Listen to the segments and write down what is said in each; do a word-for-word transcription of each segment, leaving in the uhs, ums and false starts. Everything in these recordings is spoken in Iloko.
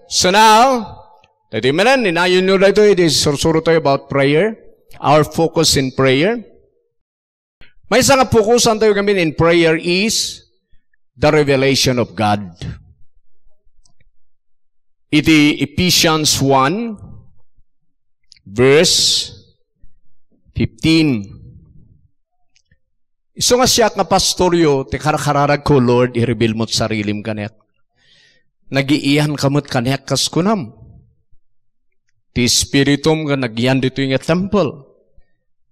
So now, daytoy manen, inayonyo daytoy, idi sursuro tayo about prayer, our focus in prayer. Maysa nga fokusan tayo ngamin in prayer is the revelation of God. Iti Ephesians one, verse fifteen. Isu nga siak nga pastoryo, ti karkararagko, Lord, i-reveal mo't sarilim kaniak. Nagiiyankam met kaniak kas kunam. Ti Espiritum nga nagyan ditoy nga temple.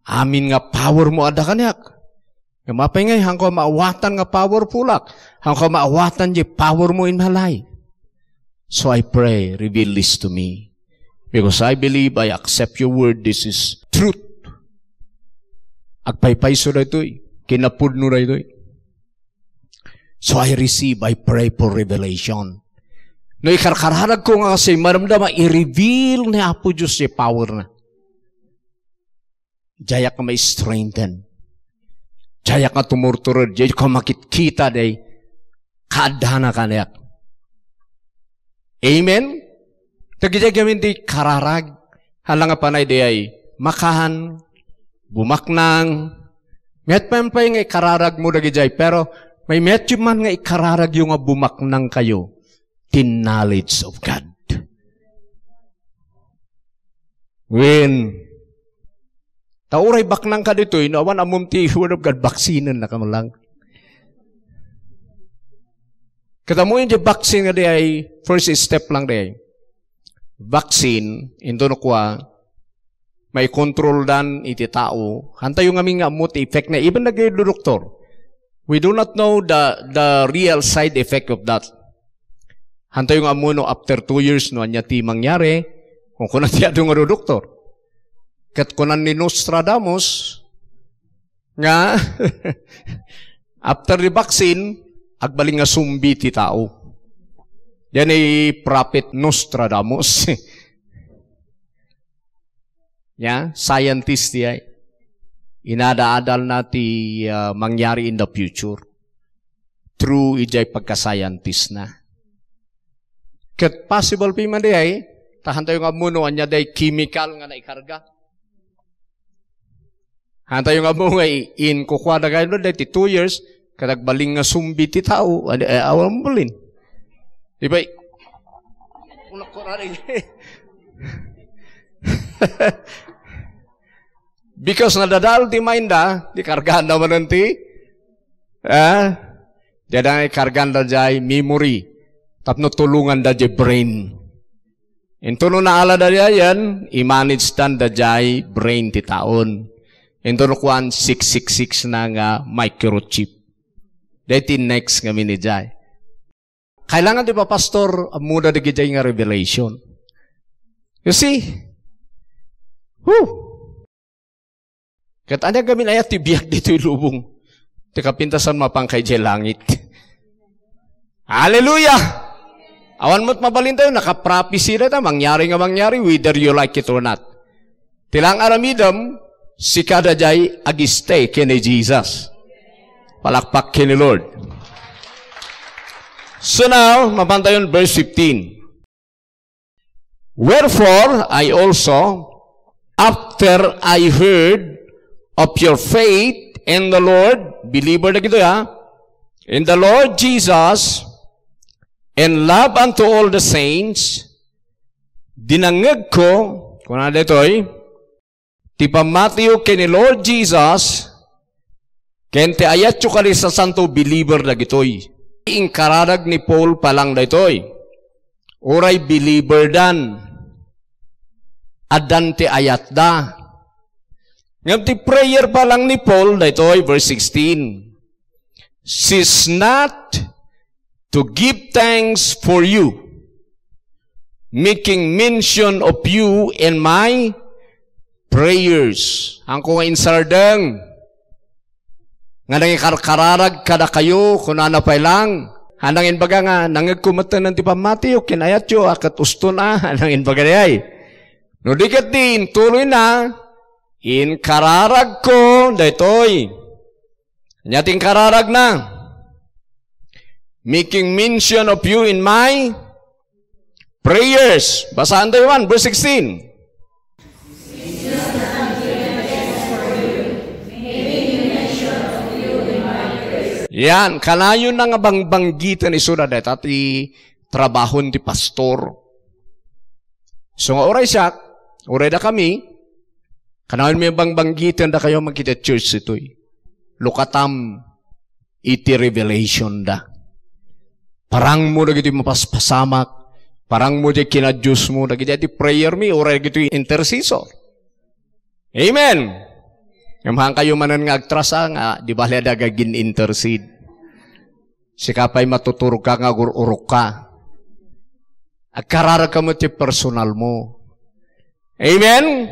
Amin nga power mo adda kaniak. Nga mapay ngay, haanko maawatan nga powerfulak. Haanko maawatan di power mo in my life. So I pray, reveal this to me. Because I believe, I accept your word. This is truth. Agpaypayso daytoy. Kinapudno daytoy. So I receive, I pray for revelation. No ikarkararagko nga kasi, maramdama, i-reveal ni Apo Diyos ti power na. Diayak nga ma-strengthen. Diayak nga tumurtured. Diak nga makitkita day kaaddana kaniak. Amen? Dagiti gamin di kararag, hala nga panay di ay makan, bumaknang. Met man pay nga ikararag mo dagiti ay, pero may met man nga ikararag yo nga bumaknang kayo, the knowledge of God. When, ta uray baknang ka ditoy, no awan ammom ti Word of God, vaccine na ka lang. Ket ammoyo di vaccine nga di ay first step lang di ay. Vaccine, into no kua, may control dan iti tao. Hantayo ngamin nga ammo ti effect na, even nagdodoktor. We do not know the, the real side effect of that. Hantayo nga ammo no after two years, no ania ti mangyari, kung kuna ti adu nga dodoktor. Ket kunan ni Nostradamus, nga, after the vaccine, agbalin nga zombie ti tao. Diay ni Prophet Nostradamus. Ya, scientist diay. Inada-adalna ti, ah, mangyari in the future. Through idiay pagka-scientist na. Ket possible pay man diay, ta hantayo nga ammo no ania diay chemical nga naikarga. Hantayo nga ammo nga i-, in kukuada kayo, no, daytoy two years, ket agbalin nga zombie ti tao, adi, eh, awan mo balin. Di ba? Because nadadael ti mind da, di kargaan da manen ti, eh? Diada nga ikargaan da jay memory. Tapno tulongan da jay brain. Into no naala da diayen, i-manage dan da jay brain ti taon. Into no kuan, six six six na nga microchip. Daytoy next nga mini jay. Kailangan di ba, Pastor, ammoda dagiti nga revelation? You see? Whew! Ket ania gamin ayat ti biag ditoy lubong? Ti kapintasan mapan ka idiay langit. Hallelujah! Awan met mabalin tayo, naka-prophecy dayta, mangyari nga mangyari, whether you like it or not. Ti lang aramidem, sika da jay ag-stay ken ni Jesus. Palakpak ken ni Lord. So now, mapan tayon verse fifteen. Wherefore, I also, after I heard of your faith in the Lord, believer dagitoy, ha? In the Lord Jesus, and love unto all the saints, dinangngegko, kuna daytoy, ti pammatiyo ken ni Lord Jesus, ken ti ayatyo kadi, sasanto, believer dagitoy. Inkaradag ni Paul palang daytoy. Uray believer dan. Addan ti ayatda. Ngem ti prayer palang ni Paul, daytoy, verse sixteen. Cease not to give thanks for you, making mention of you in my prayers. Haanko nga insardeng nga nangikarkararag kadakayo, kunana pay lang. Haan nga imbaga nga, nangngegko metten ti pammatiyo, ken ayatyo, a ket uston a, haan nga imbaga diay. No di ket di, intuloyna, inkararagko daytoy. Ania ti inkararagna? Making mention of you in my Prayers. Basaan tayo man, verse sixteen. Yan, kanayon na nga bangbanggiten isu da dayta ti trabahon ti pastor. So nga uray siak, uray da kami, kanayon mi bangbanggiten da kayo magkita church itoy. Lukatam iti revelation da. Parang mo dagiti mapaspasamak, parang mo di kinadios mo, dagiti iti prayer mi, uray dagiti intercessor. Amen. Ngem haan kayo manen nga agtrasa nga, di bale adda agin intercede. Sika pay matuturog ka nga agur-urok ka. Agkararag ka mo ti personal mo. Amen?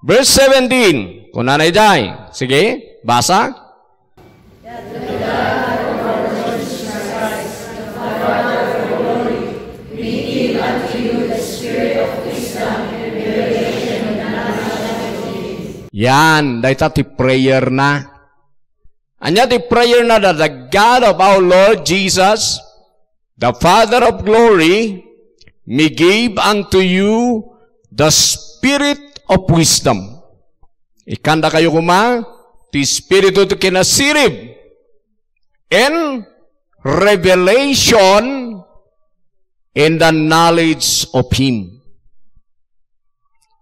Verse seventeen. Kunana iday. Sige, basa. Yan, dayta ti prayer na. Ania ti prayer na da, "The God of our Lord Jesus, the Father of glory, may give unto you the spirit of wisdom." Ikkanda kayo koma ti espiritu ti kinasirib and revelation in the knowledge of Him.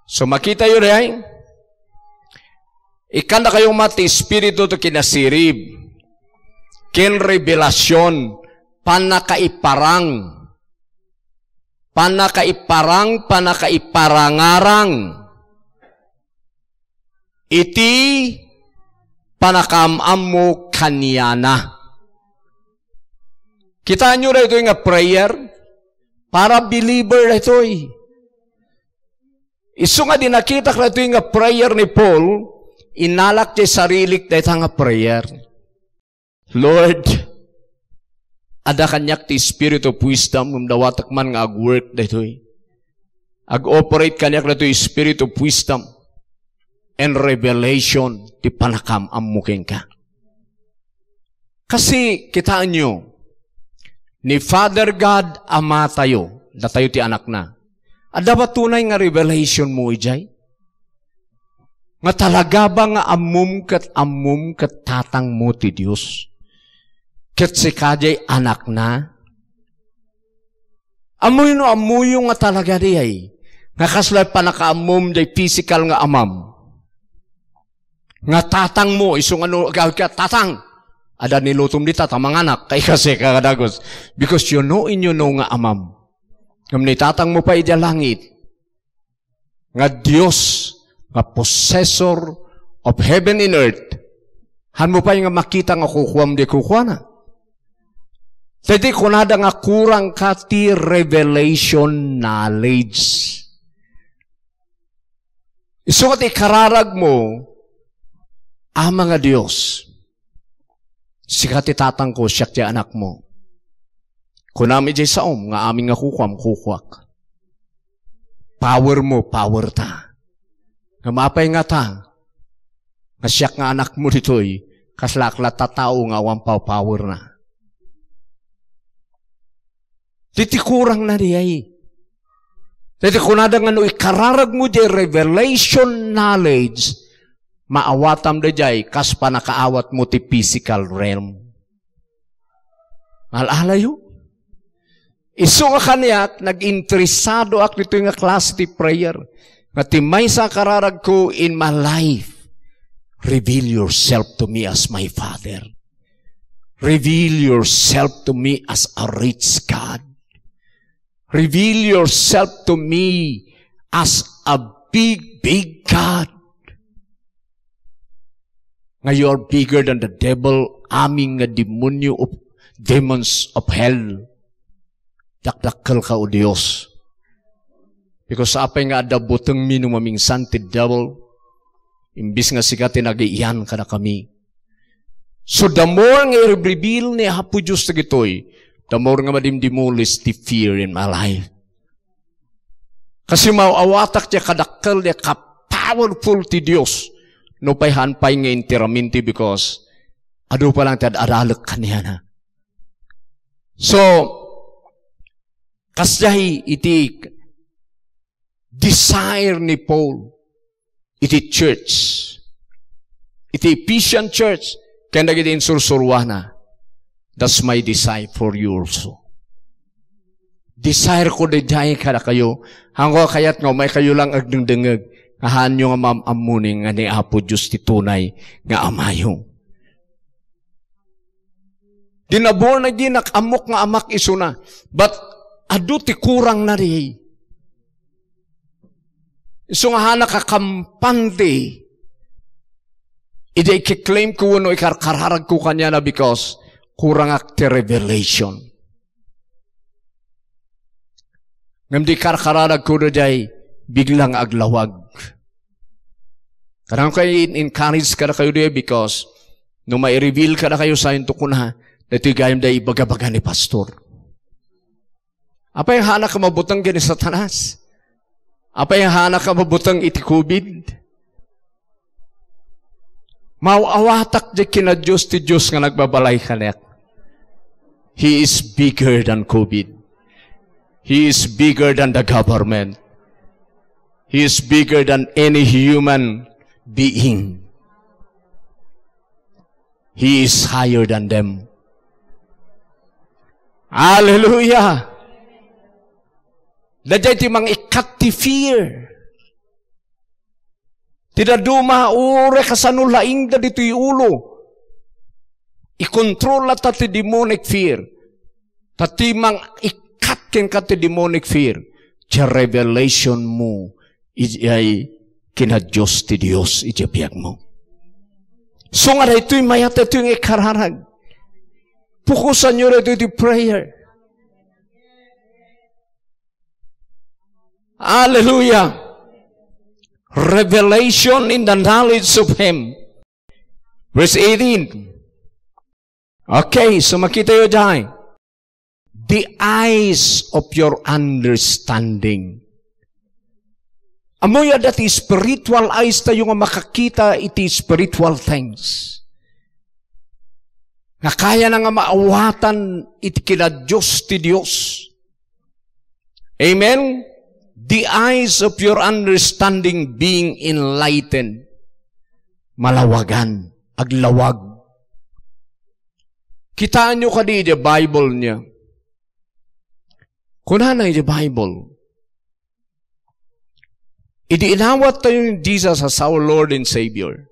So, makita yo diay, ikkanda kayo koma ti espiritu ti kinasirib, ken revelasyon, pannakaiparang, pannakaiparang, pannakaiparangarang iti panakaam-ammo kaniana. Kitaenyo daytoy nga prayer? Para believer daytoy. Isu nga di nakitak daytoy nga prayer ni Paul, inalak ti sarilik dayta nga prayer. Lord, adda kaniak ti spirit of wisdom, ngem dawatek man nga ag-work daytoy. Ag-operate kaniak daytoy spirit of wisdom and revelation ti panakaam-ammo kenka. Kasi, kitaenyo, ni Father God, Amatayo, datayo ti anakna. Adda ba tunay nga revelation mo idiay? Nga talaga ba nga ammom ket ammom ket tatangmo ti Dios? Ket sika diay anakna? Ammoyo no ammoyo nga talaga diay, nga kasla pannakaammom diay physical nga amam. Nga tatangmo, isu nga no, agawid ka, "Tatang, adda nilutom dita ta manganak," kay kasi ka kadagus. Because you know and you know nga amam. Ngem ni tatangmo pay idiay langit, nga Dios, nga possessor of heaven and earth, haan mo pay nga makita nga kukuam di kukuana. Daydi kunada nga kurang ka ti revelation knowledge. Isu nga ti ikararag mo, Ama nga Dios, sika ti tatangko, siak ti anakmo. Kunam idiay saom nga amin nga kukuam, kukuak. Power mo, power ta. Nga mapay nga ta, nga siak nga anakmo ditoy, kaslak la ta tao nga awan pa power na. Diti kurang na diay. Diti kunada nga no ikararag mo di revelation knowledge, maawatam da diay kas panakaawat mo ti physical realm. Al-alayo? Isu nga kaniak, nag-interesado ak ditoy nga klase ti prayer. Nga ti maysa a kararag ko in my life, "Reveal yourself to me as my Father. Reveal yourself to me as a rich God. Reveal yourself to me as a big, big God." Nga you are bigger than the devil, amin nga demonyo of demons of hell. Dakdakkel ka, O Dios. Because apay nga adda butengmi no mamingsan ti devil, imbis nga sika ti nagiian kadakami. So the more nga i-reveal ni Apo Dios dagitoy, the more nga madimdimulis ti fear in my life. Kasi maawatak ti kadakkel, ti ka-powerful ti Dios. No pay haan pay nga intiraminti because adu pa lang ti ad-adalek kaniana. So, Kasdiay iti desire ni Paul iti church, iti Ephesian church, ken dagiti insursuruana. That's my desire for you also. Desire ko daydiay kadakayo. Haanko a kayat nga umay kayo lang agdengdengngeg. Nga haanyo nga maam-ammonen nga ni Apo Dios ti tunay nga Amayo. Di na born again, nak-, ammok nga amak isuna. But adu ti kurangna di. Isu nga haanak a kampante, idi ikiklaim ko wenno ikarkararag ko kaniana because kurangak ti revelation. Ngem di karkararag ko daydiay, bigla nga aglawag. Kanayon kay in-, encourage kadakayo daydiay because no mai-reveal kadakayo, sayon to kuna, daytoy gayam daydiay ibagabaga ni pastor. Apay nga haanak a mabuteng ken ni Satanas? Apay nga haanak a mabuteng iti covid? Maaw-awatak diay kinadios ti Dios nga nagbabalay kaniak. He is bigger than covid. He is bigger than the government. He is bigger than any human being. He is higher than them. Hallelujah! Daydiay ti mangikkat ti fear. Ti dadduma, uray kasano laingda ditoy ulo. Ikontrolla ta ti demonic fear. Ta ti mangikkat kenka ti demonic fear, ti revelation mo idiay kinadios ti Dios idiay biagmo. So nga daytoy mayat, daytoy nga ikararag. Fokusanyo daytoy ti prayer. Hallelujah. Revelation in the knowledge of Him. Verse eighteen. Okay, so makitayo diay. The eyes of your understanding. Ammoyo adda ti spiritual eyes tayo nga makakita iti spiritual things. Nga kayana nga maawatan iti kinadios ti Dios. Amen? The eyes of your understanding being enlightened. Malawagan, aglawag. Kitaenyo kadi iti Bible niya. Kunana iti Bible, idi inawat tayo ni Jesus as our Lord and Savior,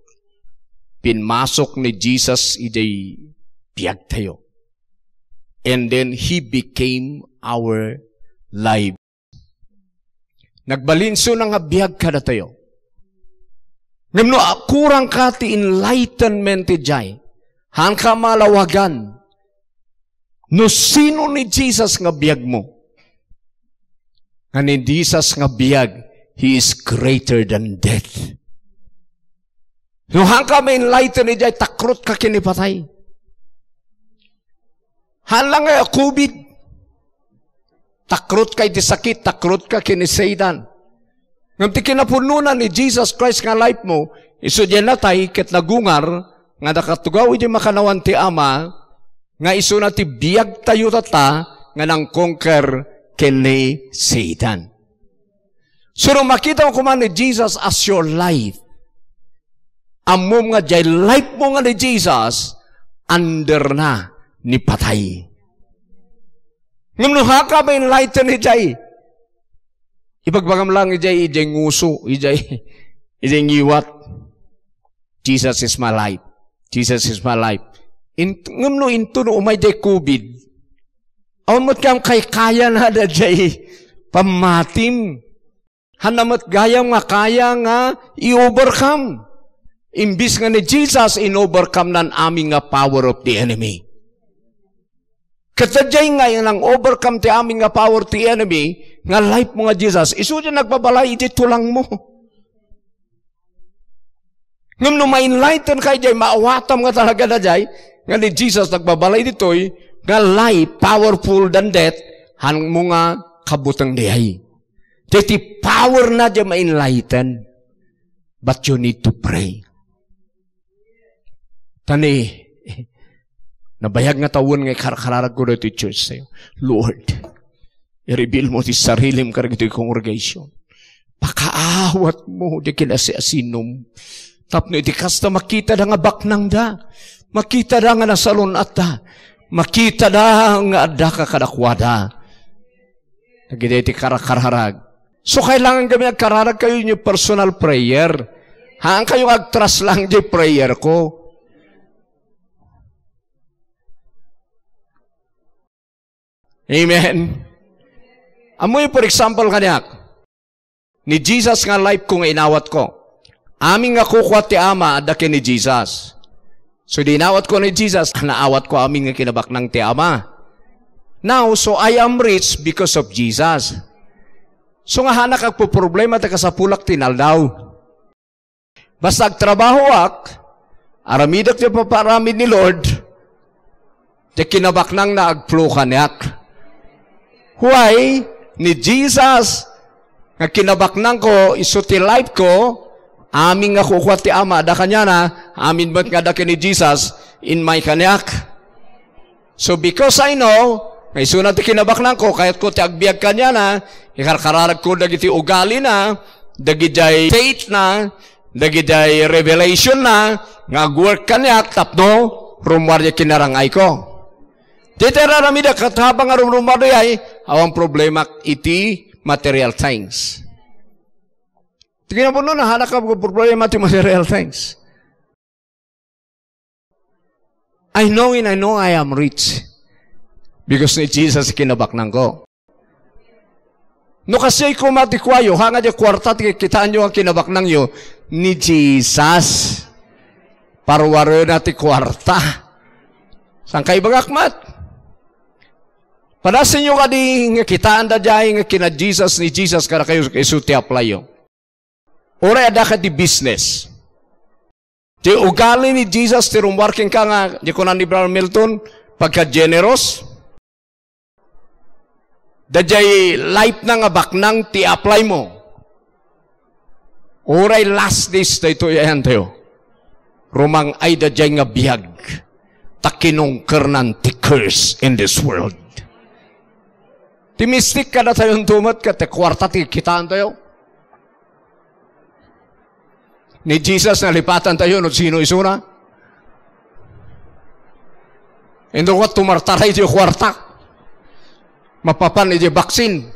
pinmasok ni Jesus idiay biag tayo. And then He became our life. Nagbalinso na nga biag kadatayo. Ngem no akurang ka ti enlightenment idiay, haanka malawagan. No sino ni Jesus nga biag mo? Nga ni Jesus nga biag, He is greater than death. No haanka ma-enlighten idiay, takrot ka ken ni patay. Haan lang nga covid. Takrot ka iti sakit, takrot ka ken ni Satan. Ngem ti kinapudnona ni Jesus Christ nga life mo, isu diay natay ket nagungar nga nakatugaw iti makannawan ti Ama, nga isuna ti biag tayo tatta nga nang-conquer ken ni Satan. So, no makita mo koma ni Jesus as your life, ammom nga diay life mo nga ni Jesus, under na ni patay. Ngem no haanka ma-enlighten idiay, ibagbagam lang idiay, idiay nguso, idiay, idiay ngiwat. Jesus is my life. Jesus is my life. In-, ngem no intono umay diay covid, awan met gayam kaykayana daydiay pammatim. Haan met gayam nga kaya nga i-overcome. Imbis nga ni Jesus, in-overcome nan amin nga power of the enemy. Ket daydiay nga nang-overcome ti amin nga power ti enemy, nga life mo nga Jesus, isu diay nagbabalay iti tulang mo. Ngem no ma-enlighten ka idiay, maawatam nga talaga daydiay, nga ni Jesus nagbabalay ditoy, nga life powerful than death, haan mo nga kabuteng diay. Diay ti power na diay ma-enlighten. But you need to pray. Tani, nabayag nga tawen nga ikarkararag ko ditoy church tayo. Lord, I-reveal mo ti sarilim kadagitoy congregation. Pakaawat mo di kinasiasinom. Tapno iti kasta, makitada nga baknangda. Makitada nga nasalun-atta. Makitada nga addaka kadakuada. Dagiti ti karakararag. So, kailangan kami agkararag kayo inyo personal prayer. Haan kayo agtrust lang di prayer ko. Amen. Ammoyo, for example, kaniak. Ni Jesus nga life ko nga inawat ko. Amin nga kukua ti Ama, adda ken ni Jesus. So, di inawat ko ni Jesus, naawat ko amin nga kinabaknang ti Ama. Now, so I am rich because of Jesus. So, nga hanak agpoproblema ta kasapulak ti inaldaw. Basta agtrabahoak, aramidek ti papaaramid ni Lord, ti kinabaknangna agflow kaniak. Why? Ni Jesus nga kinabaknangko, isu ti life ko, amin nga kukua ti Ama, adda kaniana, amin met nga adda ken ni Jesus, inmay kaniak. So, because I know, nga isuna ti kinabaknangko, kayatko ti agbiag kaniana, ikarkararagko dagiti ugalina, dagidiay faith na, dagidiay revelation na, nga agwork kaniak tapno rummuar diay kinarang-ayko. Dayta aramidek ket habang nga rumrummuar diay, awan problemak iti material things. Ti kinapudno, hanak agproblema ti material things. I know and I know I am rich because ni Jesus kinabaknangko. No kasdiay koma ti kuayo, haan nga diay kuarta ti kitaenyo nga kinabaknangyo ni Jesus. Paruarena ti kuarta. Saan kayo bagak mat? Padasenyo kadi nga kitaan daydiay nga kina Jesus ni Jesus kadakayo isu ti apply-yo. Uray adda kadi business. Ti ugali ni Jesus ti rummuar kenka nga, di kuna ni Brother Milton, pagka-generous. Daydiay life na nga baknang ti apply mo. Uray last days daytoy ayantayo. Rumang-ay daydiay nga biag. Ta kinungkernan ti curse in this world. Ti mistik kadatayo met ket ti kuarta ti kitaentayo. Ni Jesus, nalipatantayo no sino isuna. Inton kuat tumartaray ti kuarta. Mapapan iti vaccine.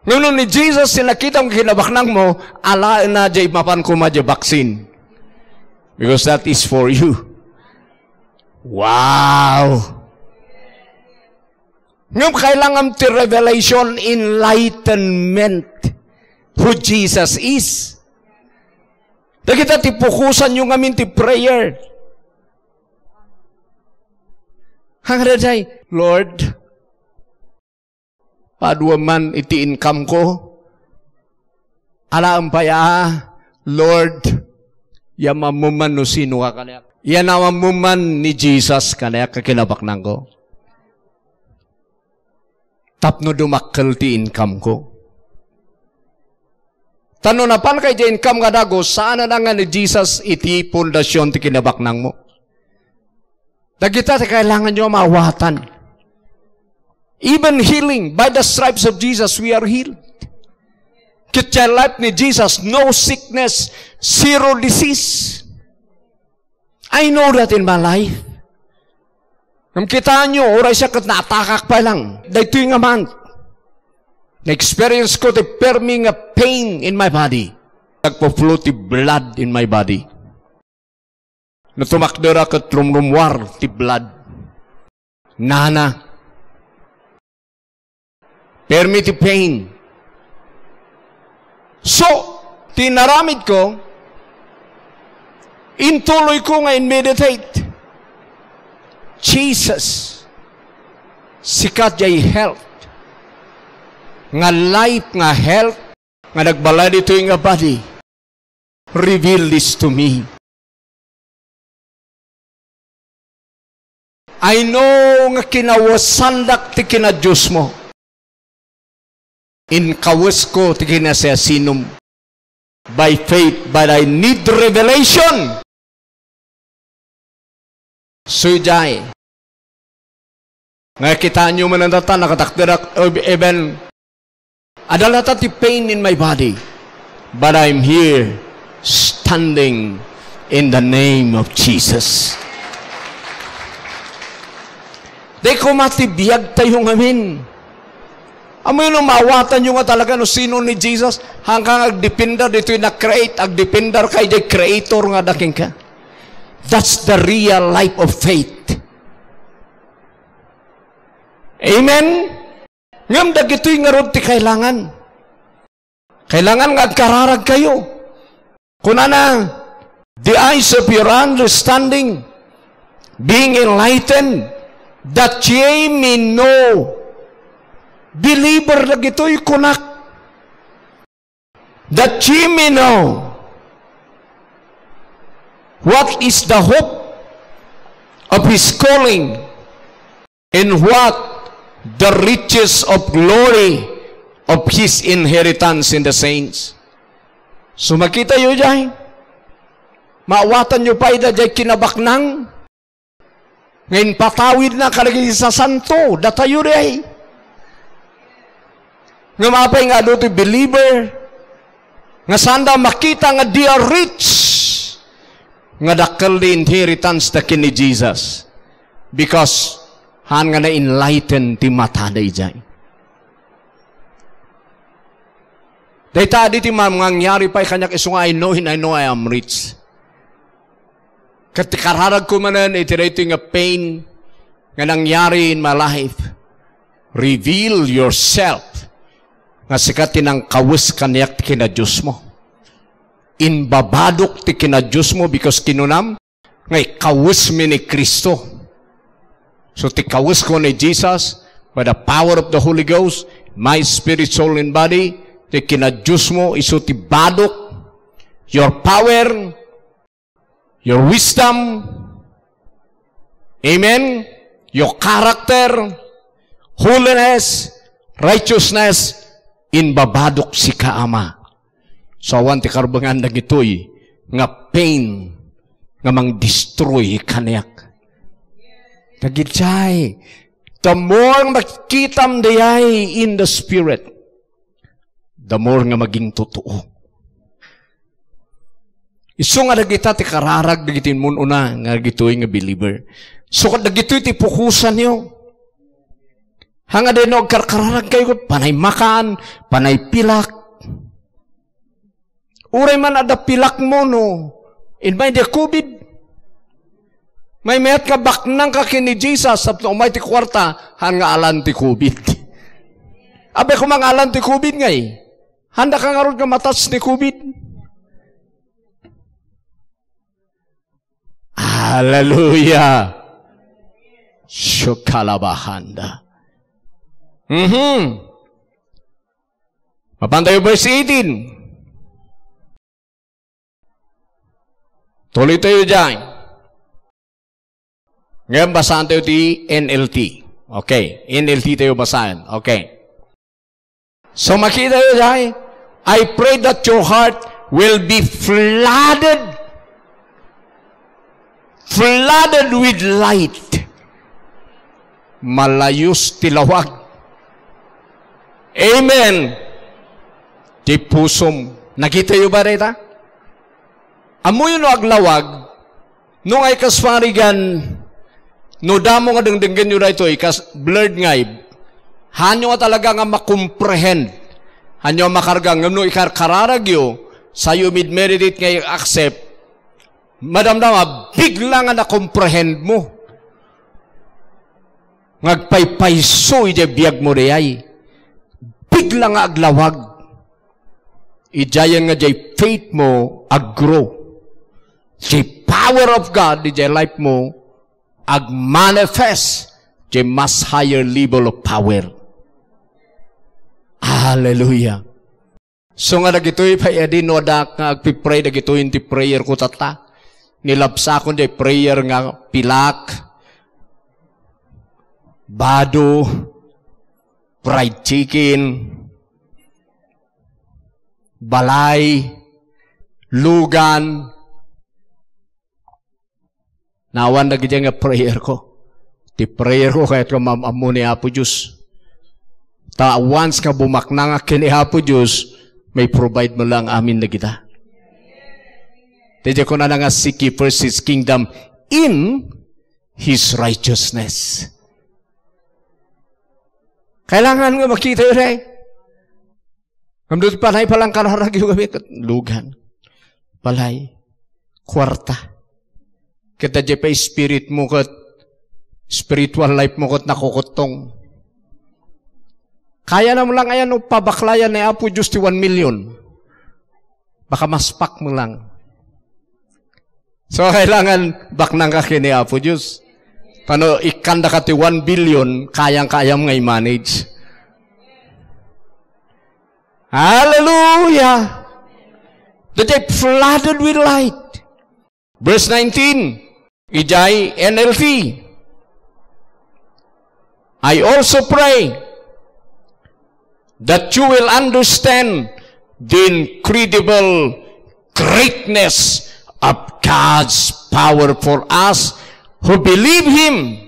Ngem no ni Jesus ti nakitam kinabaknang mo, alaenna diay mapan koma diay vaccine. Because that is for you. Wow! Ngem kailangan ti revelation, enlightenment, who Jesus is. Dagita ti pukosanyo ngamin ti prayer. Hangre jay, Lord, padua man iti income ko. Alaem pay a, Lord, ya mammuman no sino ka kaniak. Ya namammuman ni Jesus kaniak a kinabaknangko. Tapno dumakkel ti income ko. Ta no napan kay ti income nga dagus, saan a nga ni Jesus iti pundasyon ti kinabaknang mo. Dagita ti kailangan nyo maawatan. Even healing, by the stripes of Jesus, we are healed. Ket ti life ni Jesus, no sickness, zero disease. I know that in my life. Ngem kitaenyo, uray siak ket naatakak pay lang. Daytoy nga month, na-experience ko ti permi nga pain in my body. Nagpo-flow ti blood in my body. No tumakder a ket rumrummuar ti blood. Nana. Permi ti pain. So, ti inaramid ko, intuloy ko nga in-meditate. Jesus, sika diay health. Nga life, nga health, nga nagbalay ditoy nga body. Reveal this to me. I know nga kinawesandak ti kinadiosmo. Inkawesko ti kinasiasinom. By faith, but I need revelation. Sujay. Nga kitaenyo man data, nakatakderak, even, adda latta ti pain in my body, but I'm here standing in the name of Jesus. Di koma ti biag tayo ngamin. Amoy no maawatanyo nga talaga no sino ni Jesus, hangkan agdepender ditoy na-create, agdepender ka idiay creator nga ada kenka. That's the real life of faith. Amen? Ngem dagitoy ngarud ti kailangan. Kailangan nga agkararag kayo. Kunana, "The eyes of your understanding being enlightened, that ye may know." Believer dagitoy kunak. "That ye may know what is the hope of his calling, and what the riches of glory of his inheritance in the saints." So, makitayo jay. Maawatanyo pay dayjay kinabaknang nga impatawidna kadagiti sasanto, datayo diay. Ngem apay nga adu ti believer nga saanda makita nga they are rich, nga dakkel ti inheritance da ken ni Jesus, because haan nga na-enlighten ti matada idiay. Dayta adi ti mangyari pay kaniak isu nga, "I know and I know I am rich." Ket ti kararagko manen iti daytoy nga pain nga nangyari in my life, reveal yourself nga sika ti nangkawes kaniak ti kinadiosmo. Imbabadok ti kinadiosmo because kinunam nga ikawesmi ni Cristo. So, ti kawesko ni Jesus, by the power of the Holy Ghost, my spirit, soul, and body, ti kinadiosmo, isu ti badok, your power, your wisdom, amen, your character, holiness, righteousness, imbabadok sika, Ama. So, awan ti karbengan dagitoy nga pain nga mangdestroy kaniak. Dagitoy, the more makitam dayay in the spirit, the more nga maging totoo. Isu nga dagita ti kararag dagiti immun-una nga dagitoy nga believer. So, ket dagitoy ti pukosanyo. Haan nga dayno agkarkararag kayo ket panay makan, panay pilak. Uray man adda pilakmo no immay diay COVID. Maymayat nga baknang ka ken ni Jesus tapno umay ti kuarta, haan nga alan ti COVID. Apay koma nga alan ti COVID ngay? Haanda ka ngarud nga ma-touch ni COVID? Hallelujah! Shukalabahanda. Mhm. Mapan tayo verse eighteen. Tuloy tayo diay. Ngayon, basahan tayo ti N L T. Okay, N L T tayo basahan. Okay. So, makita tayo diay, "I pray that your heart will be flooded, flooded with light." Malayus ti lawag. Amen. Ti pusom. Nakitayo ba dayta? Ammoyo no aglawag, no nga ikas parigan, no damo nga dengdenggenyo daytoy, kas blurred nga ib-, hanyo nga talaga nga makomprehend. Hanyo nga makarga, ngem no ikarkararagyo, sayo mid-meditate nga i-accept, madamdama, bigla nga nakomprehend mo. Nga agpaypayso idiay biag mo dayay. Bigla nga aglawag. Idiayen nga diay faith mo aggrow. Diay power of God idiay life mo agmanifest diay mas higher level of power. Hallelujah. So nga dagitoy pay adi no adda nga agpipray dagitoy ti prayer ko tatta. Nilabsakon diay prayer nga pilak, bado, fried chicken, balay, lugan. Naawan dagiti nga prayer ko. Ti prayer ko, kayat ko maam-ammo ni Apo Dios. Ta once nga bumaknangak ken ni Apo Dios, may provide mo lang amin na kita. Ti di ko na nga, "Seek ye first His kingdom in His righteousness." Kailangan nga makita yun, eh. Ngem no ti panay pa lang kararag yu gamin, ket lugan. Balay. Kuarta. Ket adda pay spirit mo ket, spiritual life mo ket nakukuttong. Kaya na mo lang ayan no pabaklayan ni Apo Dios ti one million. Baka maspak mo lang. So, kailangan baknang ka ken ni Apo Dios. Tano, ikkanda ka ti one billion, kayang-kayam nga i-manage. Hallelujah! That they flooded with light. Verse nineteen, ijay N L T. "I also pray that you will understand the incredible greatness of God's power for us who believe Him.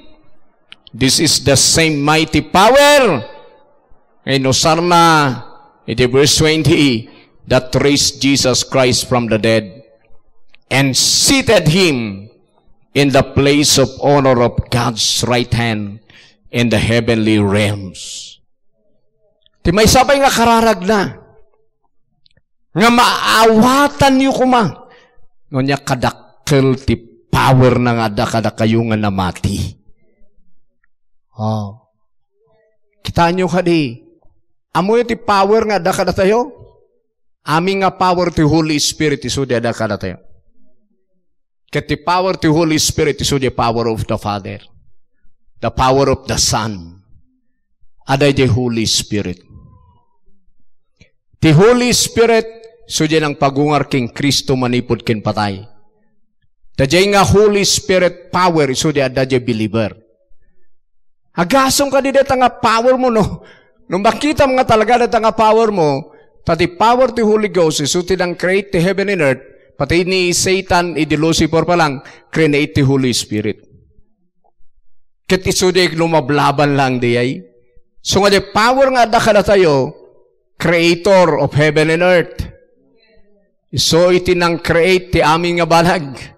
This is the same mighty power," nga inusarna iti verse twenty, "that raised Jesus Christ from the dead and seated Him in the place of honor of God's right hand in the heavenly realms." Ti maysa pay nga kararagna, nga maawatanyo koma, no ania kadakkel ti power na nga adda kadakayo nga namati. Oh. Kitaenyo kadi, ammoyo ti power nga adda kadatayo? Amin nga power ti Holy Spirit isu ti adda kadatayo. Ket ti power ti Holy Spirit isu ti power of the Father. The power of the Son. Adda ti Holy Spirit. Ti Holy Spirit, isu ti nangpagungar ken Cristo manipud ken patay. Daydiay nga Holy Spirit power, isu ti adda ti believer. Agasem kadi dayta nga power mo, no? No makitam nga talaga dayta nga power mo, ta ti power ti Holy Ghost, isu ti nang-create ti heaven and earth, pati ni Satan, idi Lucifer pa lang, create ti Holy Spirit. Ket isu di lumablaban lang di ay. So nga di power nga adda kadatayo, creator of heaven and earth. Isu iti nang-create ti amin nga banag.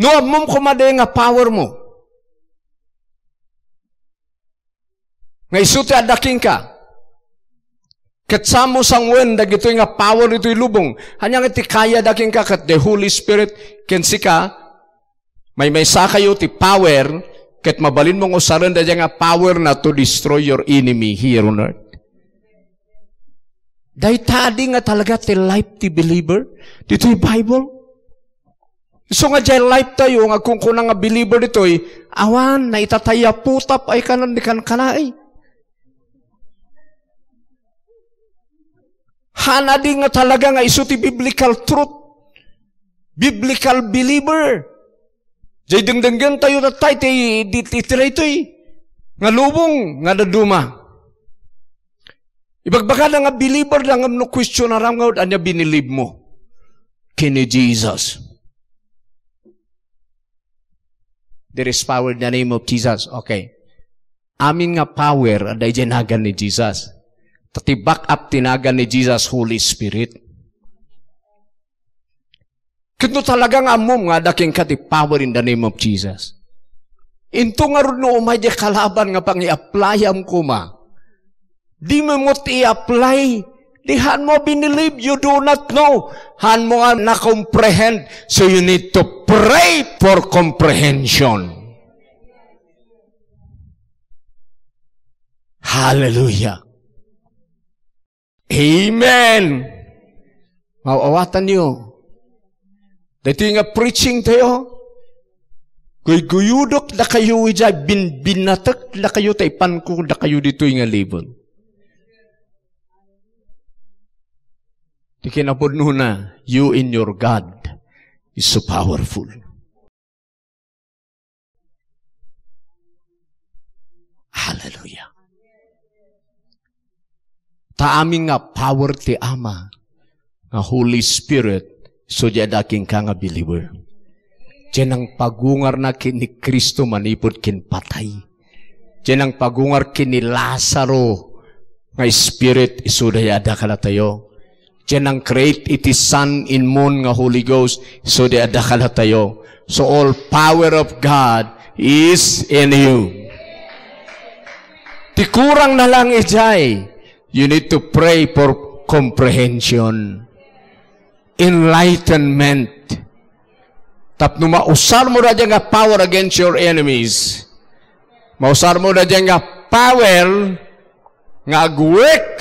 No ammom koma di nga power mo, nga isu ti adda kenka, ket saan mo sanguen dagitoy nga power ditoy lubong. Ania nga ti kayada kenka ket the Holy Spirit ken sika, maymaysakayo ti power, ket mabalinmo nga usaren daydiay nga power na to destroy your enemy here on earth. Dayta di nga talaga ti life ti believer ditoy Bible. Isu nga diay life tayo nga agkunkuna nga believer ditoy, awan, naitatayapo ta pay kanan di kankanaay. Haan a di nga talaga nga isu ti biblical truth. Biblical believer. Diay dengdenggen tayo tattay ti, di, ti, ti daytoy nga lubong nga dadduma. Ibagbagada nga believer da ngem no questionaram nga ania binilib mo ken ni Jesus. There is power in the name of Jesus. Okay. Amin nga power adda idiay nagan ni Jesus. Ta ti back up ti nagan ni Jesus, Holy Spirit. Ket no talaga nga ammom nga adda kenka ti power in the name of Jesus, into ngarud no umay diay kalaban nga pangi-applyam koma, di mo met i-apply, di haan mo binilib, you do not know. Haan mo nga na-comprehend, so you need to pray for comprehension. Hallelujah. Amen. Maawatanyo. Daytoy nga preaching tayo, guyguyodek dakayo idiay, binbinatek dakayo, ta ipanko dakayo ditoy nga level. Ti kinapudnona, you and your God is so powerful. Hallelujah. Ta amin nga power ti Ama, nga Holy Spirit, isu diay adda kenka nga believer. Diay nangpagungarna ken ni Cristo manipud ken patay. Diay nangpagungar ken ni Lazaro nga spirit, isu dayta adda kadatayo. Diay nang-create iti Son and Moon nga Holy Ghost, isu dayta adda kadatayo. So all power of God is in you. Ti kurang na lang idiay, you need to pray for comprehension, enlightenment. Tapno mausarmo dayta nga power against your enemies. Mausarmo dayta nga power nga agwork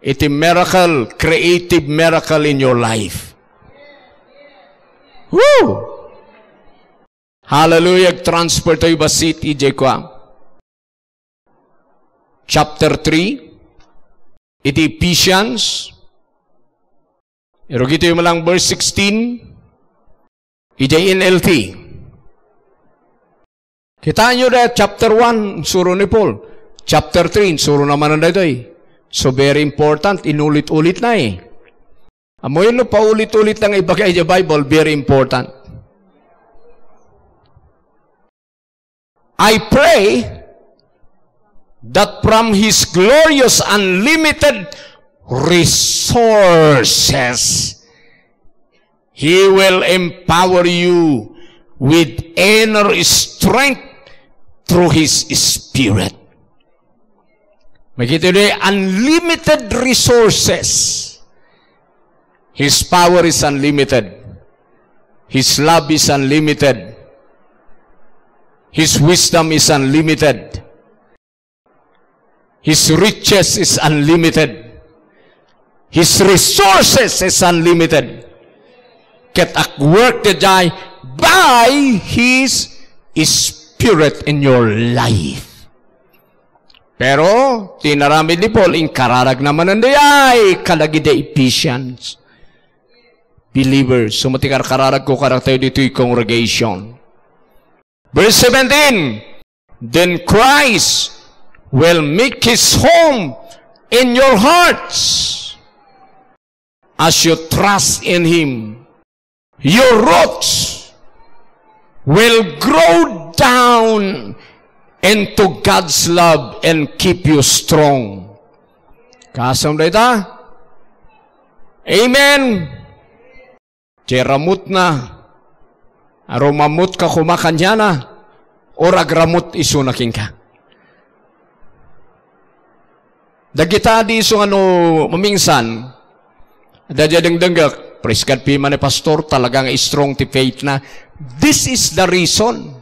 iti miracle, creative miracle in your life. Woo! Hallelujah! Transfer tayo bassit idiay kua. Chapter three, iti Ephesians. Irugitayo man lang verse sixteen. Idiay N L T. Kitaenyo da, chapter one, insuro ni Paul. Chapter three, insuro na manen daytoy. So, very important, inulit-ulit na eh. Ammoyo no paulit-ulit na nga ibaga idiay Bible, very important. I pray that from His glorious unlimited resources, He will empower you with inner strength through His Spirit. Makita unlimited resources. His power is unlimited. His love is unlimited. His wisdom is unlimited. His riches is unlimited. His resources is unlimited. Ket agwork daydiay by His Spirit in your life. Pero, ti inaramid ni Paul, inkararag na manen daydiay kadagiti Ephesians believers. So, ti karkararagko kadatayo ditoy congregation. Verse seventeen, "Then Christ will make His home in your hearts as you trust in Him. Your roots will grow down into God's love and keep you strong." Kasam dayta? Amen. Ti ramutna, a rumamutka koma kaniana, or agramut isuna kenka. Dagita di isu nga no mamingsan, adda dengdengngeg, "Praise God, pimani, Pastor, talaga nga strong ti faith na." This is the reason.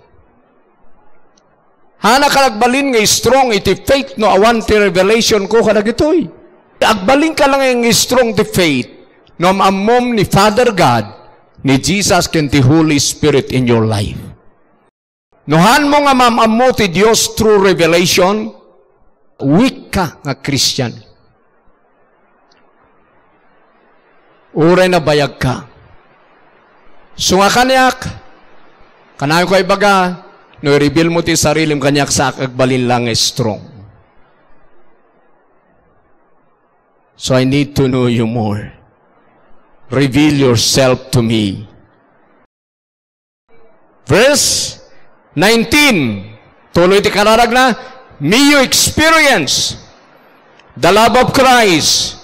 Haanka la agbalin nga strong iti faith no awan ti revelation ko kadagitoy. Agbalinka laeng nga strong ti faith no am-ammom ni Father God, ni Jesus, ken ti Holy Spirit in your life. No haanmo nga maam-ammo ti Dios through revelation, weak ka nga Christian. Uray nabayagka. Isu nga kaniak, kanayonko ibaga, no i-reveal mo ti sarilim kaniak, saak agbalin la nga strong. So I need to know you more. Reveal yourself to me. Verse nineteen, tuloy ti kararagna, "May you experience the love of Christ,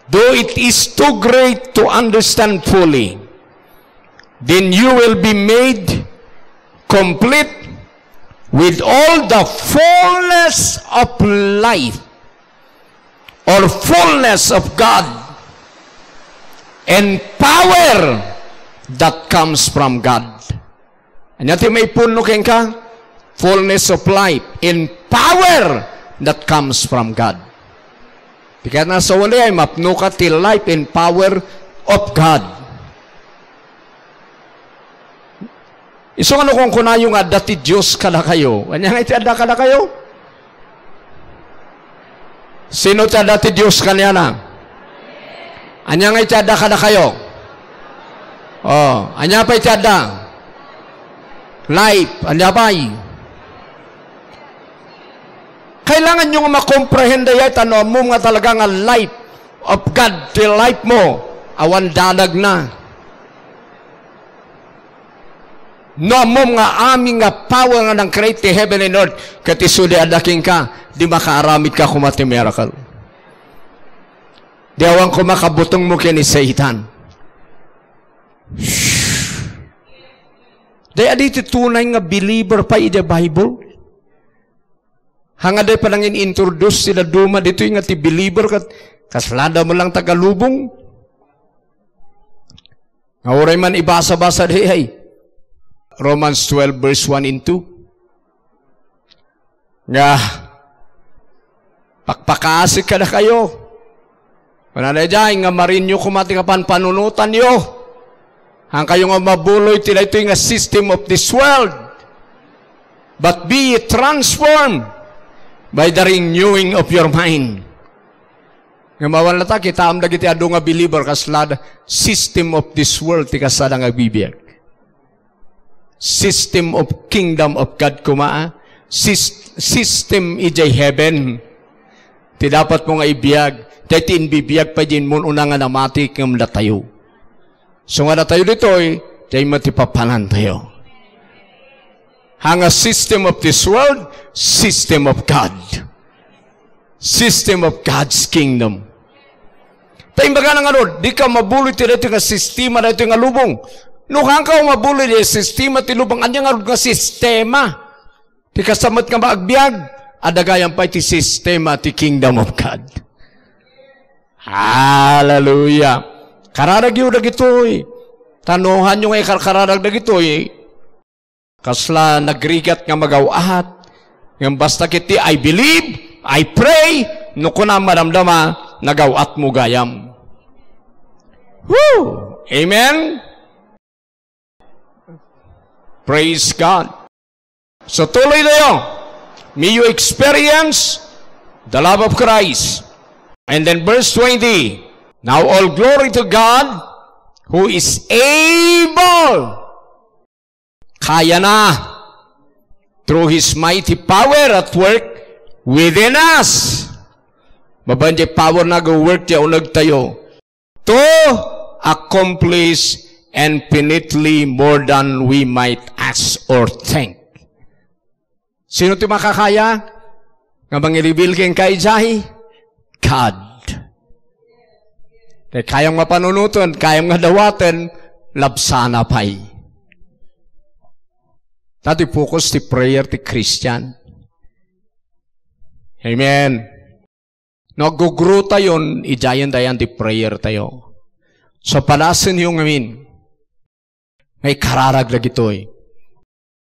though it is too great to understand fully. Then you will be made complete with all the fullness of life." Or fullness of God and power that comes from God. Ania ti maipunno kenka? Fullness of life and power that comes from God. Di ka na sa wali ay mapno ka ti life and power of God. Isu nga no kunkunayo nga adda ti Dios kadakayo, ania nga iti adda kadakayo? Sino ti adda ti Dios kaniana? Ania nga iti adda kadakayo? Oh, ania pay ti adda? Life, ania pay? Kailangan nyo nga makomprehend dayta no ammom nga talaga nga life of God ti life mo, awan danagna. No ammom nga amin nga power nga nang-create ti heaven and earth, ket isu di adda kenka, di makaaramidka koma ti miracle. Di awan koma kabutengmo ken ni Satan. Shh. Daydi ti tunay nga believer pay idiay Bible. Haan nga daydi panangin-introduce ti dadduma ditoy nga ti believer ket kaslada met lang taga lubong. Nga uray man ibasa-basa daydi, Romans twelve verse one and two. Nga, pakpakaasik kadakayo. Kunana idiay, nga marinyo koma ti kapanpanunotanyo. Haankayo nga mabuloy ti daytoy nga system of this world. But be ye transformed by the renewing of your mind. Nga mawan latta, kitaem dagiti adu nga believer, kasla system of this world ti kasada nga agbibiag. System of kingdom of God koma, ah. Sys-, system idiay heaven. Ti dapatmo nga ibiag, daydi imbibiag pay diay immun-una nga namati ngem datayo. So nga datayo ditoy, diay met ti papanantayo. Haan nga system of this world, system of God. System of God's kingdom. Ta imbagana ngarud, dika mabuloy ti daytoy nga sistema daytoy nga lubong. No haanka mabuloy ti sistema ti lubong, ania ngarud nga sistema? Ti kasta met nga maagbiag, adda gayam pay ti sistema ti kingdom of God. Hallelujah. Kararagyo dagitoy. Ta no haanyo nga ikarkaradag dagitoy, kasla nagrigat nga magaw-at. Ngem basta ket ti, "I believe, I pray," no kunam madamdama, nagaw-atmo gayam. Woo! Amen? Praise God. So, tuloy tayo. May you experience the love of Christ. And then verse twenty, "Now all glory to God who is able." Kayana. Through His mighty power at work within us. Babaen ti power na go work ti uneg tayo. To accomplish infinitely more than we might ask or think. Sino ti makakaya nga mangi-reveal kenka idiay? God. Kay kayam nga panunoten, kayam nga dawaten, labsana pay. Ta ti focus ti prayer ti Christian. Amen. No, aggugrotayon, idiayen dayan ti prayer tayo. So, padasenyo ngamin nga ikararag dagitoy.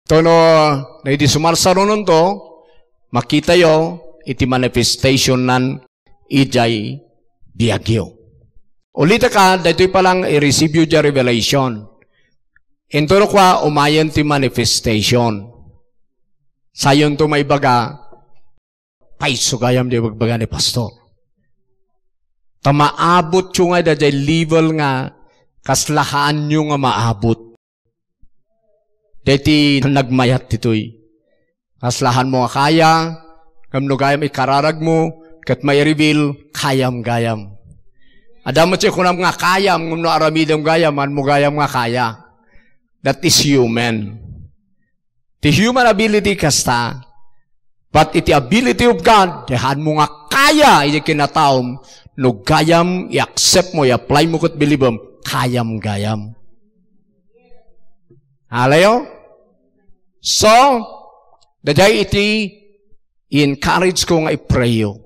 Tono, na idi sumarsarunonto, makitayo iti manifestationnan idiay biagyo. Ulitek, daytoy pa lang i-receive-yo diay revelation. Intono kua, umayen ti manifestation. Sayonto maibaga, payso gayam ti ibagbaga ni pastor. Ta maabutyo nga daydiay level nga kasla haanyo nga maabut. Daytoy nagmayat ditoy. Kasla haanmo nga kaya, ngem no gayam ikararagmo, ket mai-reveal, kayam gayam. Adda met ti kunam nga kayam, ngem no aramidem gayam, haanmo gayam nga kaya. That is human. Ti human ability kasta, but iti ability of God, ti haanmo nga kaya iti kinataom, no gayam, i-accept mo, i-apply mo ket bilibem, kayam gayam. Halayo? So, daydiay iti i-encourage ko nga i-pray-yo.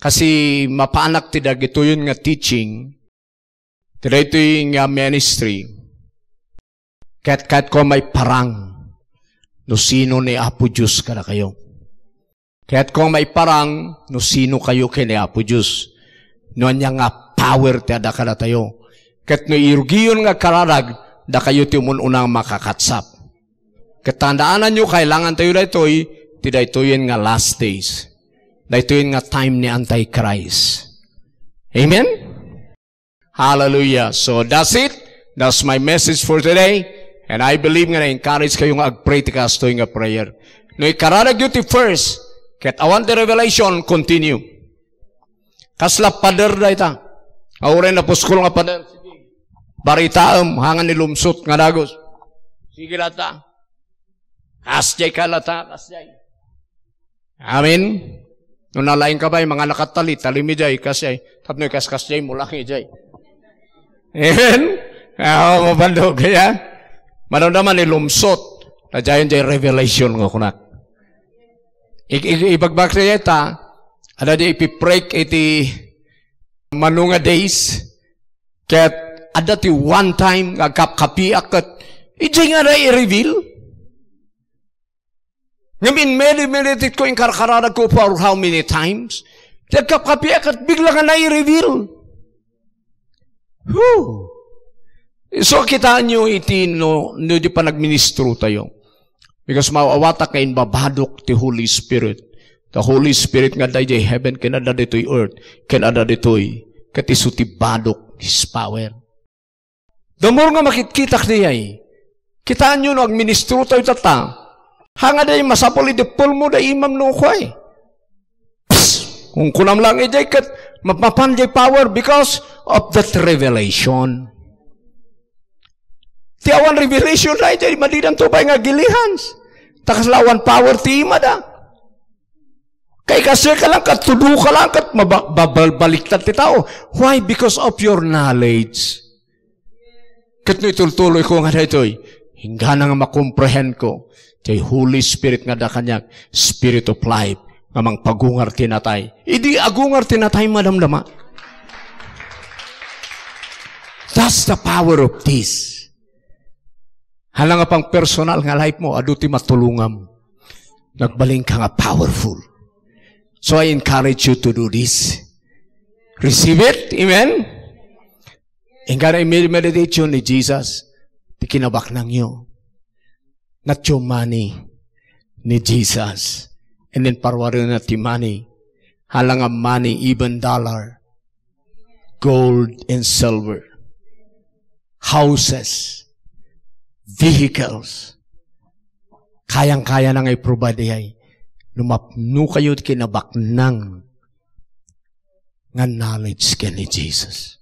Kasi mapanak ti dagitoyon nga teaching, ti daytoy nga ministry, ket kayatko maiparang no sino ni Apo Dios kadakayo. Kayatko maiparang no sino kayo ken ni Apo Dios. No ania nga power ti adda kadatayo. Ket no irugiyon nga kararag, dakayo ti umun-una nga makakatsap. Ket tandaananyo, kailangan tayo daytoy, ti daytoyen nga last days. Daytoyen nga time ni Antichrist. Amen? Hallelujah. So that's it. That's my message for today. And I believe nga na-encourage kayo nga ag-pray ti kastoy nga prayer. No ikararagyo ti first, ket awan ti revelation, continue. Kasla pader dayta. Uray napuskol nga pader. Baritaem, hangan ni lumsot nga dagus. Sige lata. Kasjay ka lata, kasjay. Amen. No nalaing ka bay, mga nakatali, talimi jay, kasjay. Tapno kaskasjay mo lang jay. Amen? Ah, mabandog, ya? Manawda man ilumsot. Nadayon jay revelation nga kunak. Ig-, ig-, ibagbag ta, ada di ipipray iti mano nga days, ket adda ti one time nga agkapkapiak ket idiay nga nai-reveal. Ngem in medi-, meditate ko, inkarkararag ko for how many times, ti agkapkapiak ket bigla nga nai-reveal. Whew! So, kitaan nyo iti no, no di panagministro tayo. Because maawatak nga imbabadok ti Holy Spirit. The Holy Spirit nga adda idiay heaven, ken adda ditoy earth, ken adda ditoy, ket isu ti badok, His power. The more nga makitkitak diay, kitaan nyo no agministro tayo tatta. Hanga diay masapul idi pulmo da imam no kuay. Psst! Kung kunam lang idiay ket mapmapan diay power because of that revelation. Ti awan revelation na idiay, madidanto pay nga agilihans. Ta kasla awan power ti imada. Kay kasi ka lang, kat tudo ka lang, kat maba-, babal-, baliktad ti tao. Why? Because of your knowledge. Ket no itultuloy ko nga daytoy, inggana nga makomprehend ko, ti Holy Spirit nga adda kaniak, Spirit of life, nga mangpagungar ti natay. Idi agungar ti natay, madamdama. That's the power of this. Hala nga pang personal nga life mo, adu ti matulongam. Nagbalin ka nga powerful. So I encourage you to do this. Receive it. Amen? Inggana imi-, meditation ni Jesus, ti kinabaknangyo. Not your money, ni Jesus. And then parwarena ti money. Hala nga money, even dollar, gold and silver, houses, vehicles. Kayang-kaya na nga i-provide diay. No mapno kayo ti kinabaknang nga knowledge ken ni Jesus.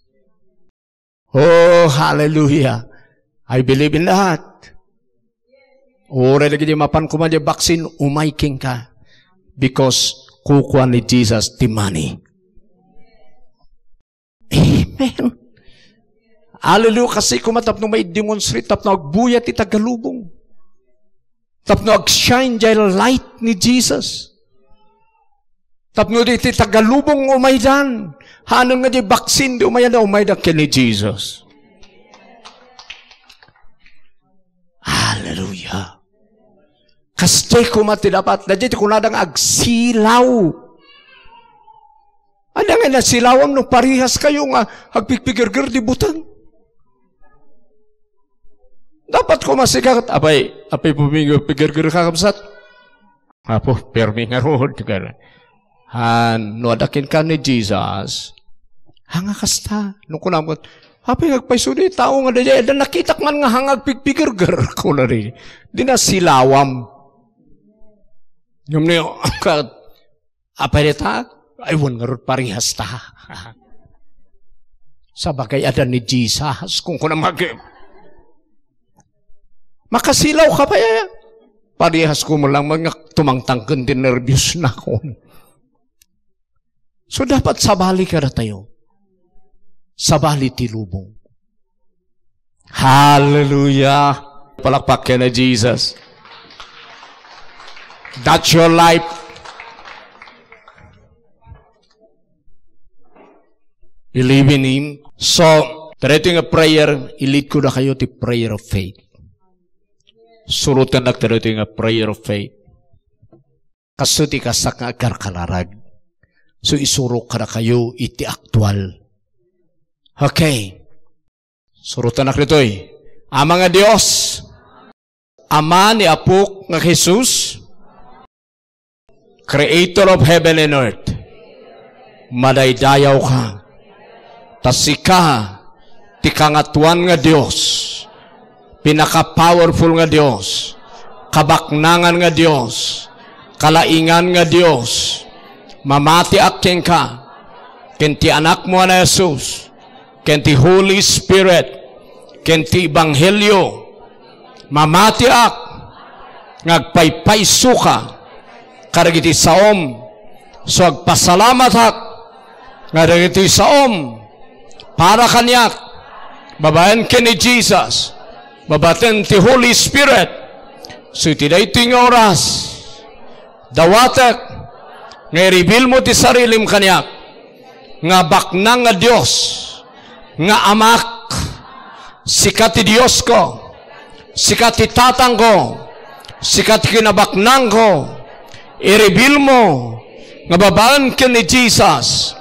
Oh, hallelujah. I believe in that. Uray dagiti mapan koma diay vaccine, umay kenka. Because kukua ni Jesus ti money. Amen. Hallelujah. Kasi koma tapno ma-demonstrate, tapno agbuya ti tagalubong. Tapno ag-shine jay light ni Jesus. Tapno di ti tagalubong umaydan. Haanna nga di vaccine di umaydan, umaydan ken ni Jesus. Hallelujah. Kasdiay koma ti dapat. Daydiay ti kunada nga agsilaw. Ania nga nasilawam no parehas kayo nga agpigpigerger di buteng? Dapat koma sika ket, apay, apay pumigpigerger ka, kabsat? Apo, permi ngarud, kana. Han, no adda kenka ni Jesus, hanga kasta. No kunam ket, apay nga agpayso di tao nga daydiay, adda nakitak man nga hanga agpigpigerger, kuna di, di nasilawam. Ngem ni, kat, Apay dayta? Ay, wen ngarud parehas ta. Sabagay, adda ni Jesus, kung kuna magi-, makasilaw ka pay, aya? Parehas ko mo lang nga tumangtangken ti nerbios nakon. So, dapat sabali kadatayo. Sabali ti lubong. Hallelujah. Palakpak ken ni Jesus. That's your life. Believe in Him. So, daytoy nga prayer, ilidko dakayo ti prayer of faith. Surotennak daytoy nga prayer of faith. Kastoy ti kasak nga agkarkararag. So, isurok kadakayo iti aktual. Okay. Surotennak ditoy. Ama nga Dios, Ama ni Apok nga Jesus, Creator of heaven and earth, madaydayaw ka. Ta sika ti Kangatoan nga Dios, pinaka-powerful nga Dios, kabaknangan nga Dios, kalaingan nga Dios. Mamatiak kenka, ken ti Anakmo a ni Jesus, ken ti Holy Spirit, ken ti Ebanghelio, Mamatiak nga agpaypaysoka kadagiti saom. So, agpasalamatak nga dagiti saom para kaniak, babaen ken ni Jesus, babaen ti Holy Spirit. So, iti daytoy nga oras, dawatek nga i-reveal mo ti sarilim kaniak, nga baknang nga Dios, nga Amak, sika ti Diosko, sika ti Tatangko, sika ti kinabaknangko. I-reveal mo nga babaen ken ni Jesus,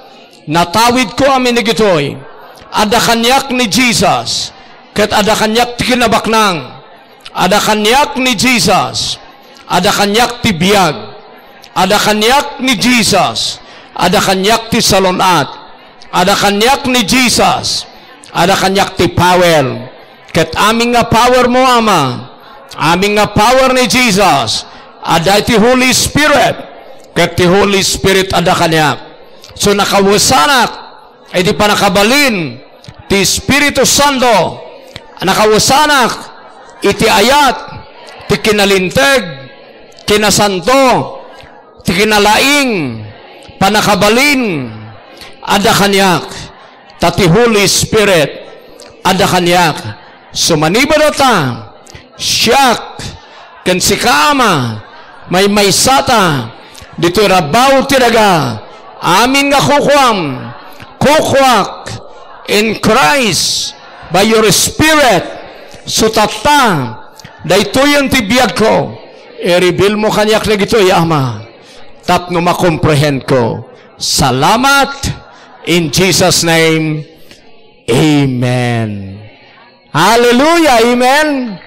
natawidko amin dagitoy. Adda kaniak ni Jesus, ket adda kaniak ti kinabaknang. Adda kaniak ni Jesus. Adda kaniak ti biag. Adda kaniak ni Jesus. Adda kaniak ti salun-at. Adda kaniak ni Jesus. Adda kaniak ti power. Ket amin nga power mo, Ama. Amin nga power ni Jesus. Adda iti Holy Spirit. Ket ti Holy Spirit adda kaniak. So, nakawesanak iti pannakabalin ti Espiritu Santo, nakawesanak iti ayat ti kinalinteg, kinasanto, ti kinalaing, pannakabalin, adda kaniak, ta ti Holy Spirit, adda kaniak. So, manibadata, siak, ken sika, Ama, maymaysata ditoy rabaw ti daga. Amin nga kukuam, kukuak in Christ by your Spirit. So, tatta, daytoyen ti biagko. I-reveal mo kaniak dagitoy, Ama, tapno makomprehendko. Salamat in Jesus' name. Amen. Hallelujah. Amen.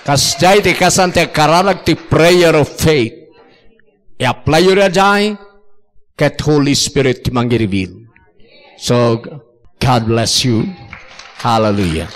Kasdiay ti kasan ti agkararag ti prayer of faith. I-apply yo daydiay, ket Holy Spirit ti mangi-reveal. So, God bless you. Hallelujah.